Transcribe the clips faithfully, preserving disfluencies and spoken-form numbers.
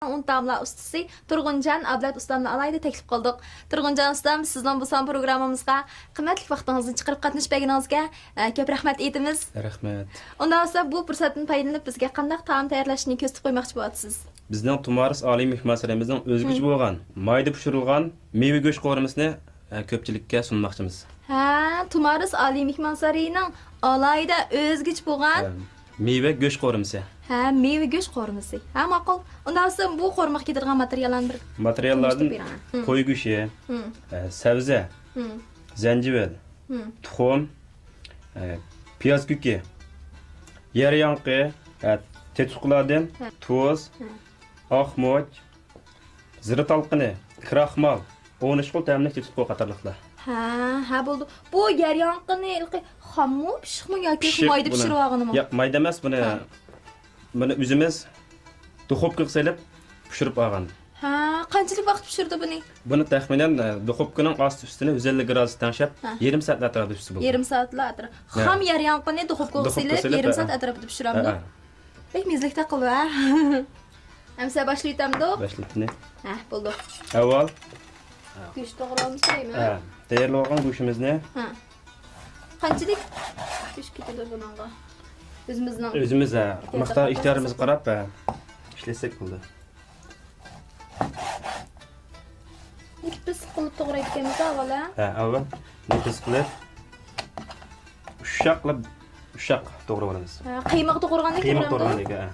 ئۇن تائاملار ئۇستىسى تۇرغۇنجان ئابلەت ئۇستامنى ئالاھىدە تەكلىپ قىلدۇق. تۇرغۇنجان ئۇستام، سىزنىڭ بۇ سان پروگراممىمىزغا قىممەتلىك ۋاقتىڭىزنى چىقىرىپ قاتنىشىپ بەرگىنىڭىزگە، ئە، كۆپ رەھمەت ئېيتىمىز. رەھمەت. ئۇنداق بولسا، بۇ پۇرسەتتىن پايدىلىنىپ، بىزگە قانداق تائام تەييارلاشنى كۆرسىتىپ قويماقچى بولۇۋاتىسىز؟ بىزنىڭ تۇمارىس ئالىي مېھمانسارىيىمىزنىڭ ئۆزگىچە بولغان مايدا پىشۇرۇلغان مېۋە گۆش قورۇمىسىنى، ئە، كۆپچىلىككە سۇنماقچىمىز. ھە، تۇمارىس ئالىي مېھمانسارىيىنىڭ ئالاھىدە ئۆزگىچە بولغان ھە، مېۋە گۆش قورۇمىسى. ھە، مېۋە گۆش قورۇمىسى. ھە، ماقۇل. ئۇنداق بولسا، بۇ قورۇمىغا كېتىدىغان ماتېرىياللارنى بىر ماتېرىياللاردىن تونۇشتۇرۇپ بېرىڭە. ھىم. قوي گۆشى، ھىم. ئە، سەۋزە، ھىم. زەنجىۋىل، ھىم. تۇخۇم، ئە، پىياز كۆكى، يەر ياڭىقى، ئە، تېتىتقۇلاردىن ھە. تۇز، ھە. ئاق مۇچ، زىرا تالقىنى، كراخمال، ئون ئۈچ خىل تەملىك تېتىتقۇ قاتارلىقلار. ھە، ھە، بولدى. بۇ يەر ياڭىقىنى ھېلىقى خاممۇ، پىششىقمۇ ياكى پىششىق مايدا بۇنى. پىشۇرۇۋالغىنىمۇ؟ ياق، مايدا ئەمەس، بۇنى، ھە. بۇنى ئۆزىمىز دۇخوپكىغا سېلىپ پىشۇرۇپ ئالغان. ھە، قانچىلىك ۋاقىت پىشۇردى بۇنى؟ بۇنى تەخمىنەن، ئە، دۇخوپكىنىڭ ئاستى ئۈستىنى يۈز ئەللىك گرادۇستا تەڭشەپ، ھە. يېرىم سائەتلا ئەتراپىدا پىشسا بولدى. يېرىم سائەتلا ئەتراپ. ھە. خام يەر ياڭىقىنى دۇخوپكىغا سېلىپ، يېرىم سائەت ئەتراپىدا پىشۇرامدۇ؟ ھە، ھە. بەك مېزىلىك تاقىلىۋە. ئەمسە باشلىۋېتەمدۇ؟ باشلىۋېتىڭ. ھە، بولدى. ئەۋۋال گۆش توغرىلىمىز دەيمەن. ھە، تەييارلىۋالغان گۆشىمىزنى. ھە. قانچىلىك گۆش كېتىدۇ بۇنىڭغا؟ ئۆزىمىزنىڭ ئۆزىمىز، ھە، ئىختىيارىمىزغا مىقدار، قاراپ، ئىختىيارىمىزغا قاراپ، ھە، ئىشلەتسەك بولدى. نېپىز قىلىپ توغرايدىكەنمىز ئاۋۋال، ھە؟ ھە، ئاۋۋال نېپىز قىلىپ، ئۇششاق قىلىپ، ئۇششاق توغراپ ئالىمىز. ھە، قىيمىغا توغرىغاندەك قىيمىغا توغرىغاندەك، ھە.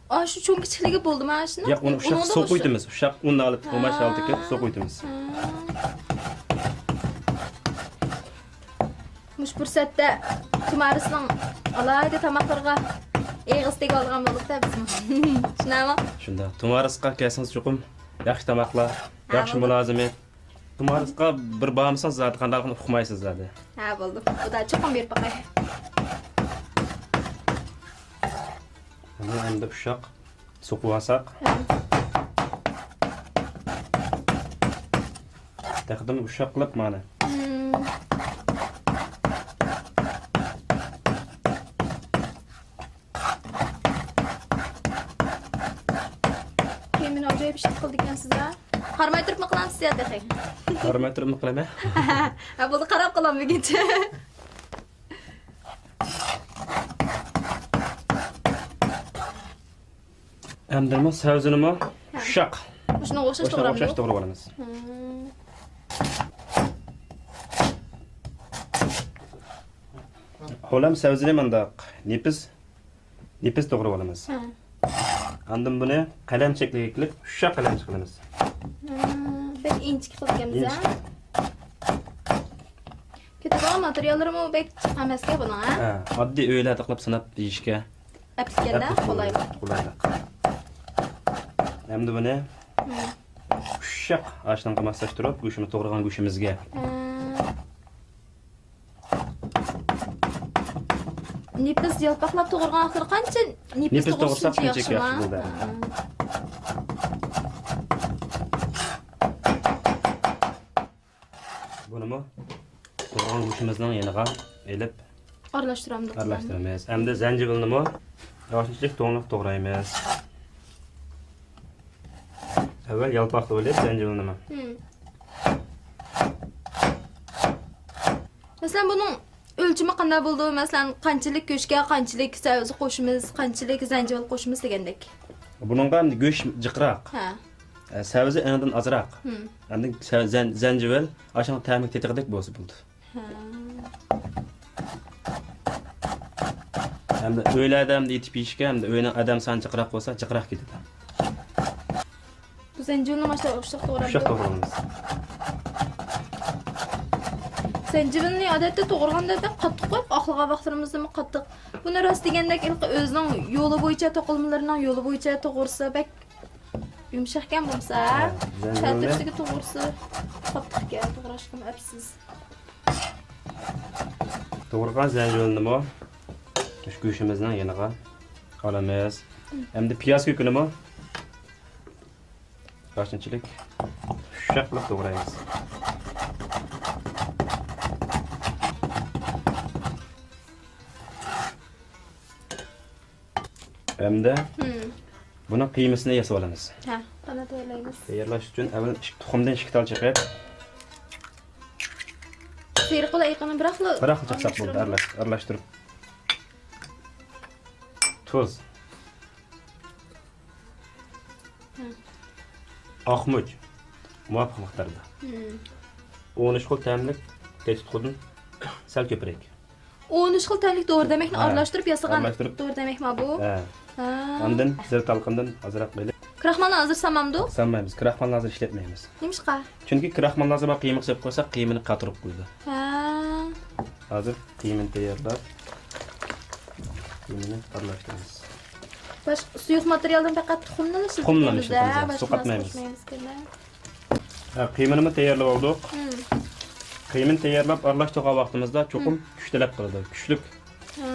ئا، شۇ چوڭ كىچىكلىكى بولدىمۇ ئاشۇنىڭ؟ ياق، ئۇنى ئۇششاق سوقۇۋېتىمىز. ئۇششاق ئۇننى ئېلىپ، توماچ ھالىتىگە سوقۇۋېتىمىز. مۇشۇ پۇرسەتتە تۇمارىسنىڭ ئالاھىدە تاماقلىرىغا ئېغىز تېگىۋالغان بولدۇق-دە بىزمۇ. شۇنداقمۇ؟ شۇنداق. تۇمارىسقا كەلسىڭىز چوقۇم ياخشى تاماقلار، ياخشى مۇلازىمەت. تۇمارىسقا بىر بارمىسىڭىز زادى قانداقلىقىنى ئۇقمايسىز زادى. ھە، بولدى. خۇدا چوقۇم بېرىپ باقاي. بۇنى ئەمدى ئۇششاق سوقۇۋالساق. ھە. تېخىدىن ئۇششاق قىلىپ مانا. مم. كېيىن مېنى ئاجايىپ ئىشلىق قىلىدىكەنسىز ھە؟ قارىماي تۇرۇپمۇ قىلامسىز يا تېخى؟ قارىماي تۇرۇپمۇ قىلىمەن. ھە، بولدى، قاراپ قالامەن بۈگۈنچە. ئەمدىمۇ سەۋزىنىمۇ ھە. ئۇششاق. مۇشۇنىڭغا ئوخشاش مۇشۇنىڭغا توغرامدۇ؟ ئوخشاش توغراپ ئالىمىز. ھىم. ھولەم سەۋزىنى مۇنداق نېپىز، نېپىز توغراپ ئالىمىز. ھە. ئاندىن بۇنى قەلەم شەكلىگە كېلىپ، ئۇششاق قەلەمچە قىلىمىز. ھە، بەك ئىنچىكە قىلىدىكەنمىز ھە؟ ئىنچىكە. كېتىدىغان ماتېرىياللىرىمۇ بەك جىق ئەمەسكەن بۇنىڭ ھە؟ ھە، ئاددىي ئۆيلەردە قىلىپ سىناپ يېيىشكە. ئەپلىككەندە قولايلىق. قولايلىق. ئەمدى بۇنى ھىم. ئۇششاق ئاشنىڭغا ماسلاشتۇرۇپ، گۆشىمىز، توغرىغان گۆشىمىزگە. ھە. نېپىز يالپاقلاپ توغرىغان ۋاقتىدا قانچە نېپىز نېپىز توغرىسا توغرىساق شۇنچە شۇنچە ياخشىما؟ ياخشى بولىدۇ. ھە. بۇنىمۇ توغرىغان گۆشىمىزنىڭ يېنىغا ئېلىپ ئارىلاشتۇرامدۇق. ئارىلاشتۇرىمىز. ئەمدى زەنجىۋىلنىمۇ ياۋاشلىق توڭلۇق توغرايمىز. ئەۋۋەل يالپاقلىۋېلىپ زەنجىۋىلنىمۇ. ھىم. مەسىلەن، بۇنىڭ ئۆلچىمى قانداق بولىدۇ؟ مەسىلەن، قانچىلىك گۆشكە قانچىلىك سەۋزە قوشىمىز، قانچىلىك زەنجىۋىل قوشىمىز دېگەندەك. بۇنىڭغا ئەمدى گۆش جىقراق. ھە. ئە، سەۋزە ئېڭىدىن ئازراق. ھىم. ئاندىن سە-، زەن-، زەنجىۋىل ئاشنىڭ تەمى تېتىغۇدەك بولسا بولدى. ھە. ئەمدى ئۆيلەردە ئەمدى ئېتىپ يېيىشكە، ئەمدى ئۆينىڭ ئادەم سانى جىقراق بولسا، جىقراق كېتىدۇ. بۇ زەنجىۋىلنى ماشۇنداق ئۇششاق توغراپ ئۇششاق توغرىمىز. زەنجىۋىلنى ئادەتتە توغرىغاندا بەك قاتتىق قويۇپ، ئاقلىغان ۋاقىتلىرىمىزدىمۇ قاتتىق. بۇنى راست دېگەندەك، ھېلىقى ئۆزىنىڭ يولى بويىچە، توقۇلمىلىرىنىڭ يولى بويىچە توغرىسا بەك يۇمشاقكەن بولمىسا، ھە، زەنجىۋىلنى خەتىرىسىگە توغرىسى قاتتىقكەن، توغراشقىمۇ ئەپسىز. توغرىغان زەنجىۋىلنىمۇ گۆشىمىزنىڭ يېنىغا ئالىمىز. ئەمدى پىياز كۆكىنىمۇ باشتىن چىلىك يۇمشاق قىلىپ توغرايمىز. ھەمدە بۇنىڭ قىيمىسىنى ياسىۋالىمىز. ھە، قانداق تەييارلايمىز؟ تەييارلاش ئۈچۈن ئەۋۋەل ئىككى تۇخۇمدىن ئىككى تال چېقىپ، سېرىق بىلەن ئېقىننى بىراقلا بىراقلا چاقچاق بولدى، ئارىلاشتۇرۇپ. ئارىلاش-، ئارىلاشتۇرۇپ. تۇز. ھە. ئاقمۇچ. مۇۋاپىق مىقداردا. ھىم. ئون ئۈچ خىل تەملىك قېتىتقۇدىن سەل كۆپرەك. ئون ئۈچ خىل تەملىك دورا دەمەكنى ھە. ئارىلاشتۇرۇپ ياسىغان ئارىلاشتۇرۇپ. دورا دەمەكما بۇ؟ ھە. ھە. ئاندىن زەردالقىندىن ئازراق ئېلىپ. كراخمالنى ھازىر سالمامدۇ؟ سالمايمىز. كراخمالنى ھازىر ئىشلەتمەيمىز. نېمىشقا؟ چۈنكى كراخمالنى ھازىر مانا قىيمىغا سېلىپ قويساق، قىيمىنى قاتۇرۇپ قويىدۇ. ھە. ھازىر قىيمىنى تەييارلاپ، قىيمىنى ئارىلاشتۇرىمىز. باشقا سۇيۇق ماتېرىيالدىن پەقەت تۇخۇمنىلا ئىشلىتىمىز، تۇخۇمنى ھە؟ ئىشلىتىمىز، ھە. باشقا سۇ نەرسە قاتمايمىز. قوشمايمىز كەنە. ھە، قىيمىنىمۇ تەييارلىۋالدۇق. ھىم. قىيمىنى تەييارلاپ ئارىلاشتۇرغان ۋاقتىمىزدا چوقۇم ھىم. كۈچ تەلەپ قىلىدۇ. كۈچلۈك. ھە،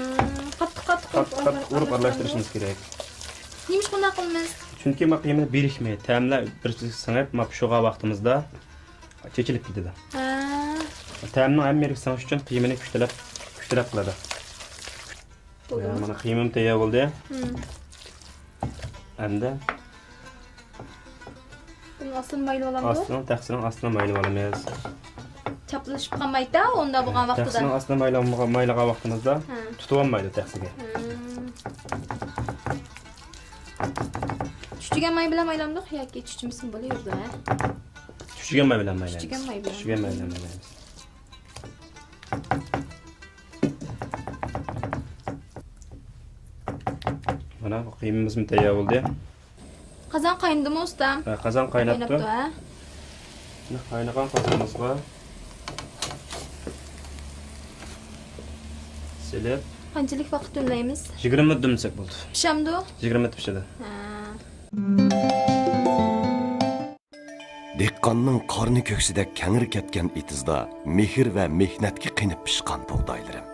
قاتتىق، قاتتىق قاتتىق، قاتتىق ئۇرۇپ ئارىلاشتۇرۇشىمىز كېرەك. نېمىشقا بۇنداق قىلىمىز؟ چۈنكى ما قىيمىدا بىرىكمەي، تەملەر بىر-بىرىگە سىڭىپ، ما پىشۇرغان ۋاقتىمىزدا چېچىلىپ كېتىدۇ. ھە. تەمنىڭ ھەممە يېرىگە سىڭىش ئۈچۈن قىيمىنى كۈچلەپ، كۈچلەپ قىلىدۇ. بولدىمۇ؟ مانا قىيمىم تەييار بولدى. ھىم. ئەمدى بۇنىڭ ئاستىنى مايلىۋالامدۇ؟ ئاستىنىڭ، تەخسىنىڭ ئاستىنى مايلىۋالىمىز. چاپلىشىپ قالمايدۇ ئۇنداق بولغان ۋاقتىدا. تەخسىنىڭ ئاستىنى مايلىغان، مايلىغان ۋاقتىمىزدا ھە. تۇتۇۋالمايدۇ تەخسىگە. ھىم. چۈچۈگەن ماي بىلەن مايلامدۇق ياكى چۈچۈمىسىمۇ بولۇۋېرىدۇ، ھە؟ چۈچۈگەن ماي بىلەن مايلايمىز. چۈچۈگەن ماي بىلەن. چۈچۈگەن ماي بىلەن مايلايمىز. مانا، قىيمىمىزمۇ تەييار بولدى. قازان قاينىدىمۇ، ئۇستام؟ ھە، قازان قايناپتۇ. قايناپتۇ، ھە؟ مانا، قاينىغان قازىنىمىزغا سېلىپ. قانچىلىك ۋاقىت دۈملەيمىز؟ يىگىرمە مىنۇت دۈملىسەك بولدى. پىشامدۇ؟ يىگىرمە مىنۇت پىشىدۇ. ھە. دېھقاننىڭ قارنى كۆكسىدەك كەڭرى كەتكەن ئېتىزدا مېھىر ۋە مېھنەتكە قېنىپ پىشقان بۇغدايلىرىم.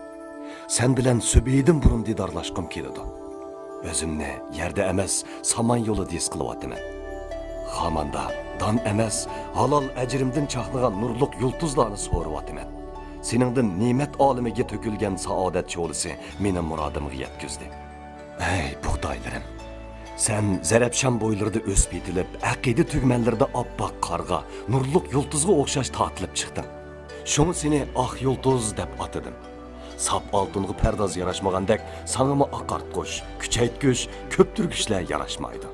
سەن بىلەن سۈبھىدىن بۇرۇن دىدارلاشقۇم كېلىدۇ. ئۆزۈمنى يەردە ئەمەس، سامان يولىدا ھېس قىلىۋاتىمەن. خاماندا دان ئەمەس، ھالال ئەجرىمدىن چاقنىغان نۇرلۇق يۇلتۇزلارنى سورۇۋاتىمەن. سېنىڭدىن نېمەت ئالىمىگە تۆكۈلگەن سائادەت شولىسى مېنى مۇرادىمغا يەتكۈزدى. ئەي بۇغدايلىرىم! سەن زەرەپشان بويلىرىدا ئۆسۈپ يېتىلىپ، ئەقىدە تۈگمەنلىرىدە ئاپئاق قارغا، نۇرلۇق يۇلتۇزغا ئوخشاش تارتىلىپ چىقتىڭ. شۇڭا سېنى ئاق يۇلتۇز دەپ ئاتىدىم. ساپ ئالتۇنغا پەرداز ياراشمىغاندەك، ساڭىمۇ ئاقارتقۇچ، كۈچەيتكۈچ، كۆپتۈرگۈچلەر ياراشمايدۇ.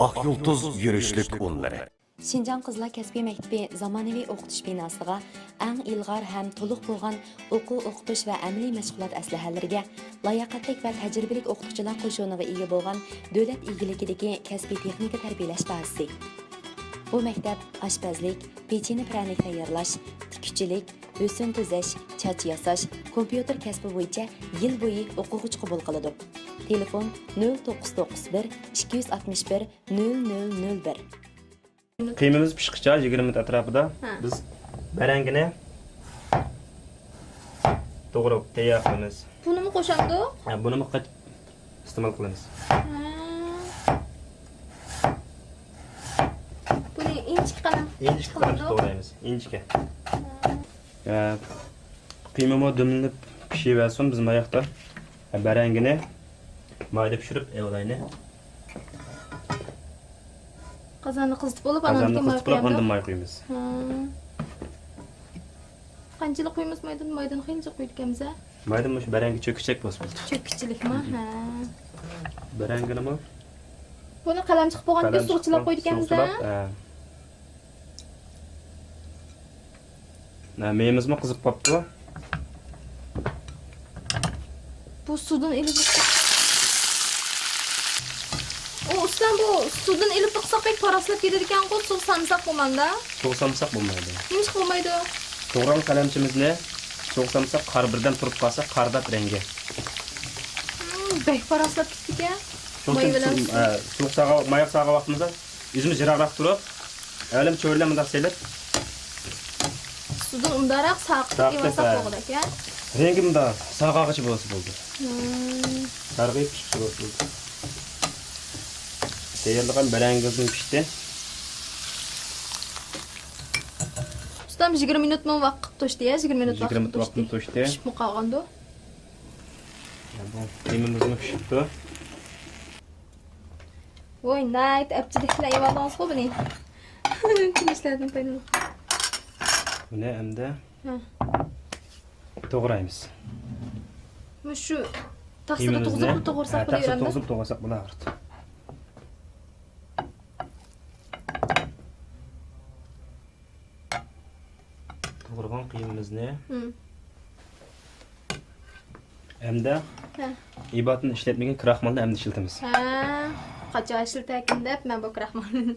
ئاق يۇلتۇز يۈرۈشلۈك ئۇنلىرى. شىنجاڭ قىزلار كەسپىي مەكتىپى زامانىۋى ئوقۇتۇش بىناسىغا ئەڭ ئىلغار ھەم تولۇق بولغان ئوقۇ-ئوقۇتۇش ۋە ئەمەلىي مەشغۇلات ئەسلىھەلىرىگە لاياقەتلىك ۋە تەجرىبىلىك ئوقۇتقۇچىلار قوشۇنىغا ئىگە بولغان دۆلەت ئىگىلىكىدىكى كەسپىي تېخنىكا تەربىيەلەش بازىسى. بۇ مەكتەپ ئاشپەزلىك، پېچىنە پىرەنىك تەييارلاش، تىككۈچىلىك، ھۆسن تۈزەش، چاچ ياساش، كومپيۇتېر كەسپى بويىچە يىل بويى ئوقۇغۇچى قوبۇل قىلىدۇ. تېلېفون: نۆل توققۇز توققۇز بىر، ئىككى يۈز ئاتمىش بىر، نۆل نۆل نۆل بىر. قىيمىمىز پىشقىچە يىگىرمە مىنۇت ئەتراپىدا ھە. بىز بەرەڭگىنى توغراپ تەييار قىلىمىز. بۇنىمۇ قوشامدۇ؟ ھە، بۇنىمۇ قايتىپ ئىستېمال قىلىمىز. ھە. بۇنى ئىنچىكە قىلىڭ. ئىنچىكە قىلىمىز، توغرايمىز. ئىنچىكە. ھە. ھە، قىيمىمۇ دۈملىنىپ پىشىۋەرسۇن، بىز ماياقتا بەرەڭگىنى مايدا پىشۇرۇپ ئېلىۋالايلى. قازاننى قىزىتىپ بولۇپ، قازاننى ئاندىن كېيىن ماي قىزىتىپ بولۇپ، قۇيامدۇ؟ ئاندىن ماي قۇيىمىز. ھە. قانچىلىك قۇيىمىز مايدىن؟ مايدىن خېلىجىك قۇيىدىكەنمىز ھە؟ مايدىن مۇشۇ بەرەڭگە چۆككۈچەك بولسا بولدى. چۆككۈچىلىكما؟ ھە. بەرەڭگىنىمۇ بەرەڭگە چىقىپ بولغاندىن كېيىن سۇغا چىلاپ قويىدىكەنمىز ھە؟ سۇغا چىلاپ، ھە. ھە، مېيىمىزمۇ قىزىپ قاپتۇ. بۇ سۇدىن ئېلىپ، ئۇ ئۇستام، بۇ سۇدىن ئېلىپ تۇرساق بەك پاراسلاپ كېتىدىكەنغۇ، سۇغا سانىساق بولمامدا؟ سۇغا سانىساق بولمايدۇ. نېمىشقا بولمايدۇ؟ توغرالغان قەلەمچىمىزنى سۇغا سانىساق، قارا بىردەم تۇرۇپ قالسا، قارىداپ رەڭگى. ھىم، بەك پاراسلاپ كېتىدىكەن. شۇنىڭ ماي ئۈچۈن بىلەن سۇ-، سۇ. ئە، سۇغا ساغا-، ماياق ساغا ۋاقتىمىزدا ئۆزىمىز يىراقراق تۇرۇپ، ئەلەم چۆرىلەر مۇنداق سېلىپ. سۇدىن ئۇنداقراق ساقىتىپ ساقىتىپ، ئېۋالساق ھە. بولغۇدەك، ھە؟ رەڭگى مۇنداق ساغارغىچە بولسا بولدى. مم. سارغىيىپ پىشقىچە بولسا بولدى. تەييارلىغان بەرەڭگىمىزمۇ پىشتى. ئۇستام، يىگىرمە مىنۇتمۇ ۋاقىت توشتى يا، يىگىرمە مىنۇت ۋاقىت توشتى. يىگىرمە مىنۇت ۋاقىت توشتى. پىشىپمۇ قالغاندۇ؟ يا، بۇ قىيمىمىزمۇ پىشىپتۇ. ۋوي، ناھايىتى ئەپچىلىك بىلەن ئېلىۋالدىڭىزغۇ بۇنى. تىنچلاردىن پايدىلىنىپ. بۇنى ئەمدى ھە. توغرايمىز. مۇشۇ تاخسىدا توغرىساق بولىدۇ. ھە، تاخسىدا توغرىساق بولىدۇ. توغرىغان قىيمىمىزنى. ھە. ئەمدى ھە. ئىباتىنى ئىشلەتمىگەن كراخمالنى ئەمدى ئىشلىتىمىز. ھە، قاچان ئىشلىتەركىن دەپ مەن بۇ كراخمالنى.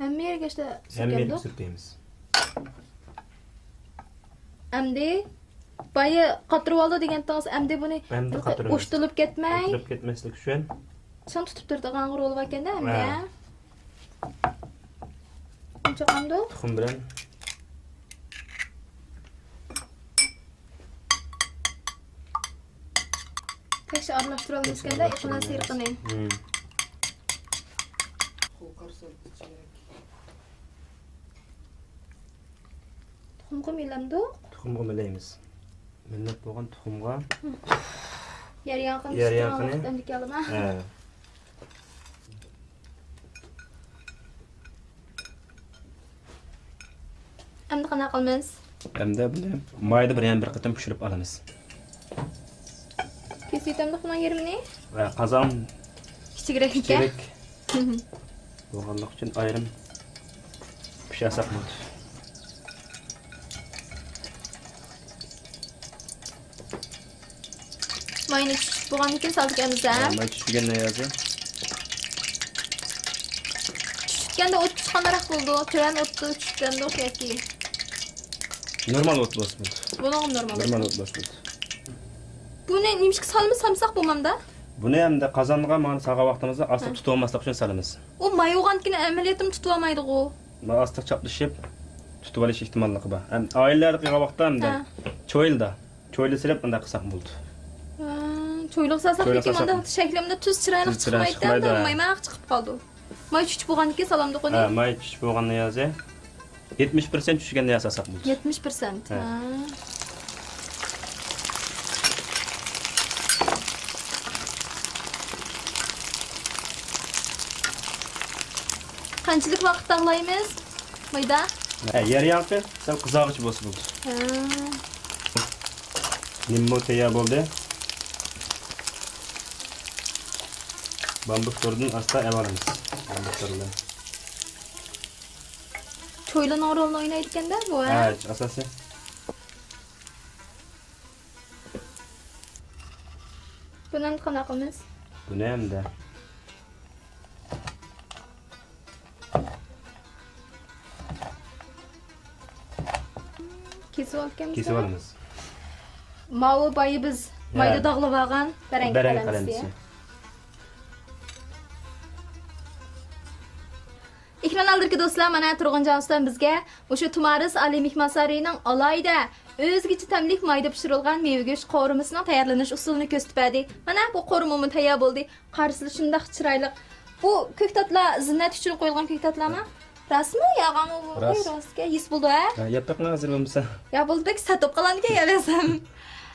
ھەممە يەرگە ئىشلە-، ھەممە يەرگە سۈرتكەندۇ؟ سۈرتەيمىز. ئەمدى بايا قاتۇرۇۋالدى دېگەنتىڭىز، ئەمدى بۇنى ئەمدى قاتۇرىمىز. ئوشتۇلۇپ كەتمەي. ئوشتۇلۇپ كەتمەسلىك ئۈچۈن. چىڭ تۇتۇپ تۇرىدىغان رولى باركەن-دە ئەمدى. ھە. ئۇنچە قالمىدۇ؟ تۇخۇم بىلەن. تەكشى ئارىلاشتۇرالمىسكەندە ئېقىنى سېرىقىنى. ھىم. تۇخۇمغا مىلەمدۇ؟ تۇخۇمغا مىلەيمىز. مىلەپ بولغان تۇخۇمغا. يەر يانقىنى يەر يانقىنى. ھە. ئەمدى قانداق قىلىمىز؟ ئەمدى بۇنى مايدا بىر يەنە بىر قېتىم پىشۇرۇپ ئالىمىز. كېسىۋېتەمدۇق بۇنىڭ يېرىمىنى؟ ۋە قازان كىچىكرەك ئىكەن. كىچىكرەك بولغانلىقى ئۈچۈن ئايرىم پىشۇرساق بولىدۇ. ماينى چۈشۈپ بولغاندىن كېيىن سالىدىكەنمىز ھە؟ ھە، ماي چۈشۈپ بولغاندىن كېيىن. چۈشۈپ كەتكەندە ئوت چىققانراق بولىدۇ. تۆۋەن ئوتتا چۈشۈپ كەتكەندۇ ياكى؟ نورمال ئوت بولسا بولىدۇ. بۇنىڭغا نورمال ئوت. نورمال ئوت بولسا بولىدۇ. بۇنى نېمىشقا سالىمىز، سالمىساق بولمامدا؟ بۇنى ئەمدى قازانغا مانا سالغان ۋاقتىمىزدا ئاستا ھە. تۇتۇۋالماسلىق ئۈچۈن سالىمىز. ئۇ ماي بولغاندىن كېيىن ئەمەلىيەتتىمۇ تۇتۇۋالمايدىغۇ. ما ئاستا چاپلىشىپ تۇتۇۋېلىش ئېھتىماللىقى بار. ئەم، ئائىلىلەردە قىلغان ۋاقىتتا ئەمدى ھە. چويلىدا. چويلا سېلىپ مۇنداق قىلساق بولىدۇ. ھە، چويلىغا سالساق چويلا لېكىن سالساق مۇنداق شەكلىمدە تۈز چىرايلىق تۈز چىرايلىق چىقمايدۇ، چىقمايدۇ، ھە. مايماق چىقىپ قالىدۇ. ماي چۈشۈپ بولغاندىن كېيىن سالامدۇق ئۇنى؟ ھە، ماي چۈشۈپ بولغاندا يازى. يەتمىش پىرسەنت چۈشكەندە ياساساق بولىدۇ. يەتمىش پىرسەنت. ھە. ھە. قانچىلىك ۋاقىت تاغلايمىز؟ مايدا؟ ھە، يەر يانقى سەل قىزارغۇچە بولسا بولىدۇ. ھە. نېمىمۇ تەييار بولدى. بامبۇك توردىن ئاستا ئەۋالىمىز. بامبۇك تور بىلەن. چويلىنىڭ رولىنى ئوينايدىكەن-دە بۇ، ھە؟ ھە، ئاساسىي. بۇنى ئەمدى قانداق قىلىمىز؟ بۇنى ئەمدى كېسىۋالىمىز. كېسىۋالىمىز. ماۋۇ بايا بىز ھە. مايدا داغلىۋالغان بەرەڭگى بەرەڭگى قەلەمچىسى. قەلەمچىسى. ئېكران ئالدىدىكى دوستلار، مانا تۇرغۇنجان ئۇستام بىزگە مۇشۇ تۇمارىس ئالىي مېھمانسارىيىنىڭ ئالاھىدە ئۆزگىچە تەملىك مايدا پىشۇرۇلغان مېۋە گۆش قورۇمىسىنىڭ تەييارلىنىش ئۇسۇلىنى كۆرسىتىپ بەردى. مانا بۇ قورۇمىمۇ تەييار بولدى. قارىسىلا شۇنداق چىرايلىق. بۇ كۆكتاتلار زىننەت ئۈچۈن قويۇلغان كۆكتاتلارمۇ؟ راستمۇ؟ ياغانمۇ بۇ؟ راست. راست ئىكەن، يېسە بولىدۇ ھە؟ ھە، ياپراقنى ھازىر بولمىسا. يا بولدى، بەك سەت بولۇپ قالامدىكەن يەۋەرسەم.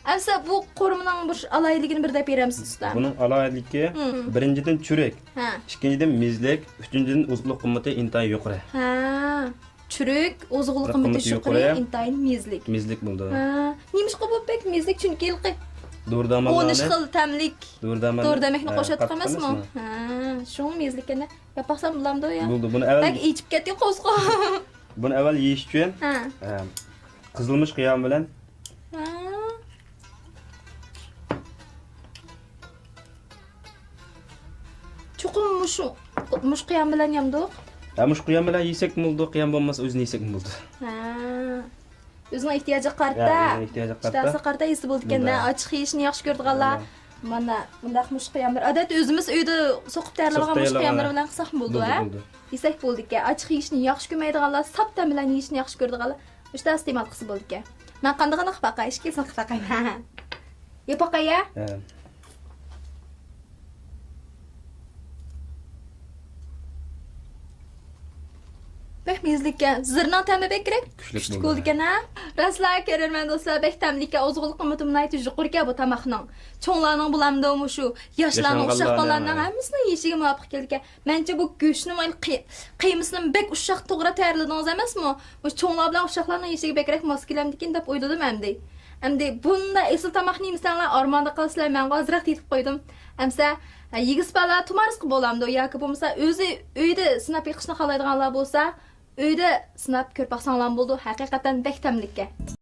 ئەمسە بۇ قورۇمىنىڭ بىر ئالاھىدىلىكىنى بىر دەپ بېرەمسىز ئۇستا؟ بۇنىڭ ئالاھىدىلىكى مم. بىرىنچىدىن چۈرۈك، ھە. ئىككىنچىدىن مېزلىك، ئۈچىنچىدىن ئوزۇقلۇق قىممىتى ئىنتايىن يۇقىرى. ھە. چۈرۈك، ئوزۇقلۇق قىممىتى قىممىتى يۇقىرى، يۇقىرى. ئىنتايىن مېزلىك. مېزلىك بولىدۇ. ھە. نېمىشقا بۇ بەك مېزلىك؟ چۈنكى ھېلىقى دورا دەرمانلارنى، ئون ئۈچ خىل تەملىك دورا دەرماننى، دورا دەرمەكنى ھە، قوشاتتۇق قاتتىق ئەمەسمۇ؟ ئەمەسمۇ؟ ھە، شۇڭا مېزلىك ئەكەن. ياپاقسام بولامدۇ يا؟ بولدى. بۇنى ئەۋۋەل بەك ئېچىپ كەتتى قوزغا. بۇنى ئەۋۋەل يېيىش ئۈچۈن، ھە. ئە، قىزىلمۇچ قىيامى بىلەن. ھە. چوقۇم مۇشۇ، مۇشۇ قىيام بىلەن يەمدۇق؟ ھە، مۇشۇ قىيام بىلەن يېسەكمۇ بولىدۇ، قىيام بولمىسا ئۆزىنى يېسەكمۇ بولىدۇ. ھە. ئۆزىنىڭ ئېھتىياجىغا قارىتا. ھە، ئۆزىنىڭ ئېھتىياجىغا قارىتا. ئىشتىھاسىغا قارىتا يېسە بولىدىكەن-دە. مۇنداق. ئاچچىق يېيىشنى ياخشى كۆرىدىغانلار، مانا مۇنداق مۇشۇ قىياملار. ئادەتتە ئۆزىمىز ئۆيدە سوقۇپ تەييارلىۋالغان مۇشۇ قىياملار بىلەن قىلساقمۇ بولىدۇ، ھە؟ بولىدۇ، بولىدۇ. يېسەك بولىدىكەن. ئاچچىق يېيىشنى ياخشى كۆرمەيدىغانلار، ساپ تەم بىلەن يېيىشنى ياخشى كۆرىدىغانلار، ئۈچ دانە ئىستېمال قىلسا بولىدىكەن. مەن قاندىقىنى قىلىپ باقاي، ئىككىسىنى قىلىپ باقاي. يەپ باقاي، يا؟ ھە. بەك مېزىلىككەن. زىرنىڭ تەمى بەك كېرەك. كۈچلۈك كۈچلۈك بولىدىكەن، ھە؟ راستلا كۆرۈرمەن دوستلار، بەك تەملىككەن. ئوزۇقلۇق قىممىتى ناھايىتى يۇقىرىكەن بۇ تاماقنىڭ. چوڭلارنىڭ بولامدۇ مۇشۇ؟ ياشلارنىڭ، ئۇششاق بالىلارنىڭ ھەممىسىنىڭ يېيىشىگە مۇۋاپىق كېلىدىكەن. مەنچە بۇ گۆشنىمۇ، قىي-، قىيمىسىنىمۇ بەك ئۇششاق توغرا تەييارلىدىڭىز ئەمەسمۇ؟ مۇشۇ چوڭلار بىلەن ئۇششاقلارنىڭ يېيىشىگە بەكرەك ماس كېلەمدىكىن دەپ ئويلىدىم ئەمدى. ئەمدى بۇنداق ئېسىل تاماقنى يېمىسەڭلار، ئارماندا قالىسىلەر، مەنغۇ ئازراق تېتىپ قويدۇم. ئەمسە، ھە، يېگۈسى بارلار تۇمارىسقا بولامدۇ ياكى بولمىسا ئۆزى ئۆيدە سىناپ بېقىشنى خالايدىغانلار بولسا، ئۆيدە سىناپ كۆرۈپ باقساڭلارمۇ بولىدۇ، ھەقىقەتەن بەك تەملىككەن.